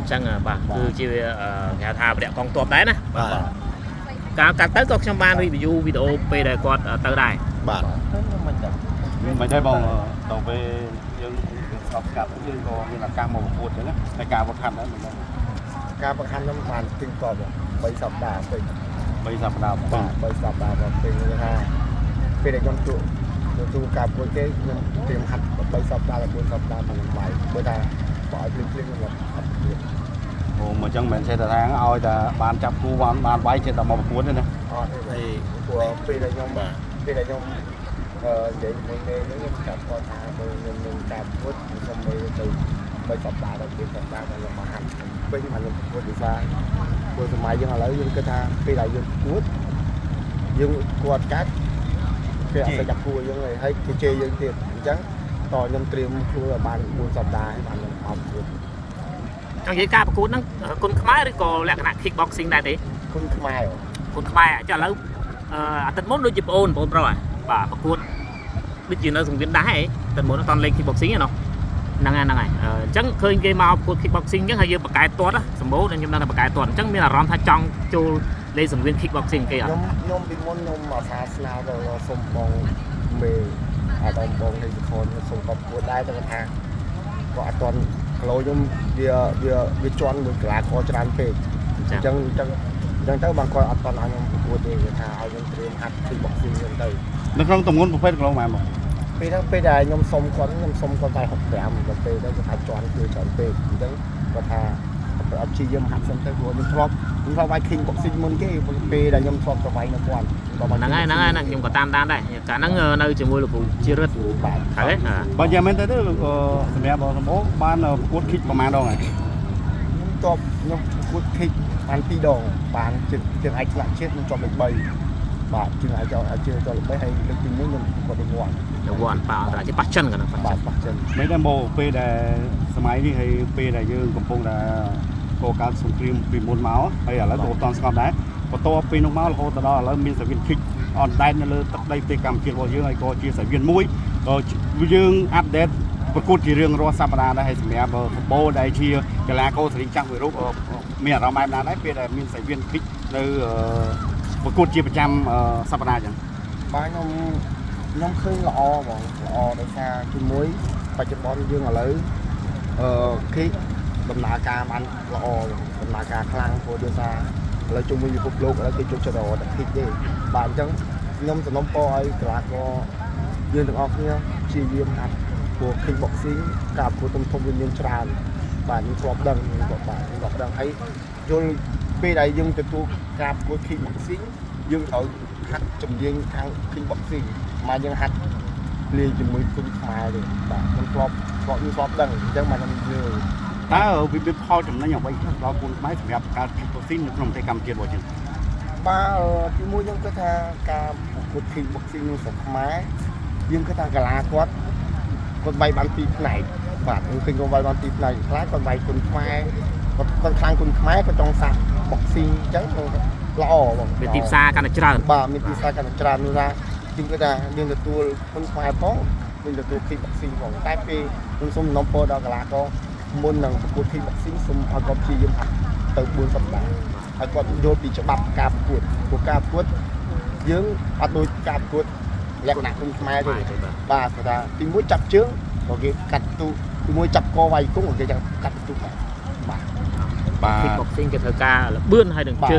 ញ្ចឹងបាទគឺជាគេហៅថាវរៈកងទ័ពដែរណា បាទ កាលកាត់ទៅក៏ខ្ញុំបាន review វីដេអូពេលដែលគាត់ទៅដែរ បាទ មិនដែរបងដល់ពេលយើងស្អប់ស្កាត់យើងក៏មានឱកាសមកប្រកួតចឹងណាតែការវឹកហាត់ហ្នឹងមិនដឹង ការបង្ហាញខ្ញុំបានទីតប3សប្តាហ៍ពេញ 3សប្តាហ៍ បាទ3សប្តាហ៍មកពេញគឺថាពេលដែលខ្ញុំជួបទទួលការប្រកួតគេខ្ញុំត្រៀមហាត់3សប្តាហ៍ដល់4សប្តាហ៍មកនឹងបាយបើថាបើឲ្យភ្លាមៗខ្ញុំអត់ប្រកួត អូមកចឹងមិនមែនចេះតែថាឲ្យតែបានចាប់គូបានបានវាយចេះតែមកប្រកួតទេណា អត់ទេព្រោះពេលដែលខ្ញុំពេលដែលខ្ញុំអឺនិយាយជាមួយមេហ្នឹងខ្ញុំចាប់គាត់ថាបើខ្ញុំនឹងការប្រកួតខ្ញុំមើលទៅ3សប្តាហ៍ដល់4សប្តាហ៍មកខ្ញុំមកហាត់ពេញមកខ្ញុំប្រកួតពិសាព្រោះសម័យយើងឥឡូវយើងគិតថាពេលដែលយើងប្រកួតយើងគាត់កាត់គេអត់ទៅចាប់គួរយើងទេហើយគេជេរយើងទៀតអញ្ចឹងតខ្ញុំត្រៀមខ្លួនឲ្យបាន4សប្តាហ៍ហើយបានខ្ញុំអត់ប្រកួត ចង់និយាយការប្រកួតហ្នឹងគុនខ្មែរឬក៏លក្ខណៈ kick boxing ដែរទេ គុនខ្មែរ គុនខ្មែរចុះឥឡូវអាទិត្យមុនដូចជាបងប្អូនប្រុសបាទប្រកួតដូចជានៅសង្វៀនដែរអាទិត្យមុនអត់លេង kick boxing ទេណោះហ្នឹងហើយហ្នឹងហើយអញ្ចឹងឃើញគេមកប្រកួត kick boxing អញ្ចឹងហើយយើងបកកែទាត់សម្បូរខ្ញុំដឹងថាបកកែទាត់អញ្ចឹងមានអារម្មណ៍ថាចង់ចូលលេងសង្វៀន kick boxing គេអត់ ខ្ញុំខ្ញុំពីមុនខ្ញុំអាសាស្នើទៅសុំបងមេអាដាមបងនៃសខនសុំគាត់ប្រកួតដែរតែគាត់ថាគាត់អត់ទាន់គីឡូខ្ញុំវាវាវាជន់មួយកីឡាករច្រើនពេកអញ្ចឹងអញ្ចឹងអញ្ចឹងទៅបងគាត់អត់ទាន់ឲ្យខ្ញុំប្រកួតទេគេថាឲ្យខ្ញុំត្រៀមហាត់ kick boxing ហ្នឹងទៅ នៅក្នុងទម្ងន់ប្រភេទគីឡូម៉ានបង ពេលហ្នឹងពេលដែលខ្ញុំសុំគាត់ខ្ញុំសុំគាត់តែ65ដល់ពេលទៅគាត់ថាជន់គឺច្រើនពេកអញ្ចឹងគាត់ថាអត់ព្យាយាមហាត់សិនទៅព្រោះខ្ញុំធ្លាប់ខ្ញុំធ្លាប់វាយ kick boxing មុនគេពេលដែលខ្ញុំធ្លាប់ទៅវាយនៅគាត់ ហ្នឹងហើយហ្នឹងហើយហ្នឹងខ្ញុំក៏តាមដានដែរកាលហ្នឹងនៅជាមួយលោកគ្រូជារិទ្ធ បាទ ហើយហ៎ បើយ៉ាងមែនទៅទៅសម្រាប់បងសម្បូរបានប្រកួត kick ប្រហែលដងហើយ ខ្ញុំតបខ្ញុំប្រកួត kick បាន2ដងបានជើងជើងឯកថ្នាក់ជាតិខ្ញុំជាប់លេខ3បាទជើងឯកជើងជាប់លេខ3ហើយលើកទី1ខ្ញុំប្រកួតលេខ រង្វាន់បាទអន្តរជាតិប៉ះចិនកាលហ្នឹងប៉ះ 1បា ចិន ទប៉ះចិន មិនដែរបងពេលដែលសម័យនេះហើយពេលដែលយើងកំពុងតែកកើតសង្គ្រាមពីមុនមកហើយឥឡូវក៏អត់តស្ងប់ដែរបន្ទាប់ពីនោះមករហូតដល់ឥឡូវមានសង្វៀន kick អនដែននៅលើទឹកដីប្រទេសកម្ពុជារបស់យើងហើយក៏ជាសង្វៀនមួយក៏យើង update ប្រកួតជារៀងរាល់សប្តាហ៍ដែរហើយសម្រាប់សម្បូរដែលជាកីឡាករសេរីចាស់មួយរូបមានអារម្មណ៍បែបណាដែរពេលដែលមានសង្វៀន kick នៅប្រកួតជាប្រចាំសប្តាហ៍អញ្ចឹង បាទខ្ញុំខ្ញុំឃើញល្អហ្មងល្អដោយសារជាមួយបច្ចុប្បន្នយើងឥឡូវអឺ kick ដំណើរការបានល្អដំណើរការខ្លាំងព្រោះដោយសារឥឡូវជុំវិញពិភពលោកឥឡូវគេចូលចិត្តរកតែ kick ទេបាទអញ្ចឹងខ្ញុំសំណូមពរឲ្យកីឡាករយើងទាំងអស់គ្នាព្យាយាមហាត់ព្រោះ kick boxing ការប្រកួតធំធំវាមានច្រើនបាទខ្ញុំធ្លាប់ដឹងខ្ញុំក៏បាទខ្ញុំធ្លាប់ដឹងហើយយល់ពេលដែលយើងទទួលការប្រកួត kick boxing យើងត្រូវហាត់ជំនាញខាង kick boxing មកយើងហាត់លាយជាមួយគុនខ្មែរទេបាទខ្ញុំធ្លាប់ធ្លាប់ខ្ញុំធ្លាប់ដឹងអញ្ចឹងបាទខ្ញុំយល់ តើវាមានផលចំណេញអ្វីខ្លះដល់គុនខ្មែរសម្រាប់ការ kick boxing នៅក្នុងប្រទេសកម្ពុជារបស់យើង បាទទីមួយខ្ញុំគិតថាការប្រកួត kick boxing នៅស្រុកខ្មែរយើងគិតថាកីឡាគាត់គាត់វាយបានពីរផ្នែកបាទខ្ញុំឃើញគាត់វាយបានពីរផ្នែកខ្លះគាត់វាយគុនខ្មែរគាត់គាត់ខ្លាំងគុនខ្មែរគាត់ចង់សាក់ boxing អញ្ចឹងល្អបង មានទីផ្សារកាន់តែច្រើន បាទមានទីផ្សារកាន់តែច្រើននោះថាជាងគាត់ថាយើងទទួលគុនខ្មែរផងយើងទទួល kick boxing ផងតែពេលខ្ញុំសូមណំពរដល់កីឡាករមុននឹងប្រកួត kick boxing សូមឲ្យគាត់ព្យាយាមហាត់ទៅ4សប្តាហ៍ឲ្យគាត់យល់ពីច្បាប់ការប្រកួតព្រោះការប្រកួតយើងអត់ដូចការប្រកួតលក្ខណៈគុនខ្មែរទេបាទគាត់ថាទីមួយចាប់ជើងក៏គេកាត់ទូទីមួយចាប់កវាយគង់ក៏គេចាំកាត់ទូដែរបាទ បាទ kick boxing គេត្រូវការលបឿនហើយនឹងជើង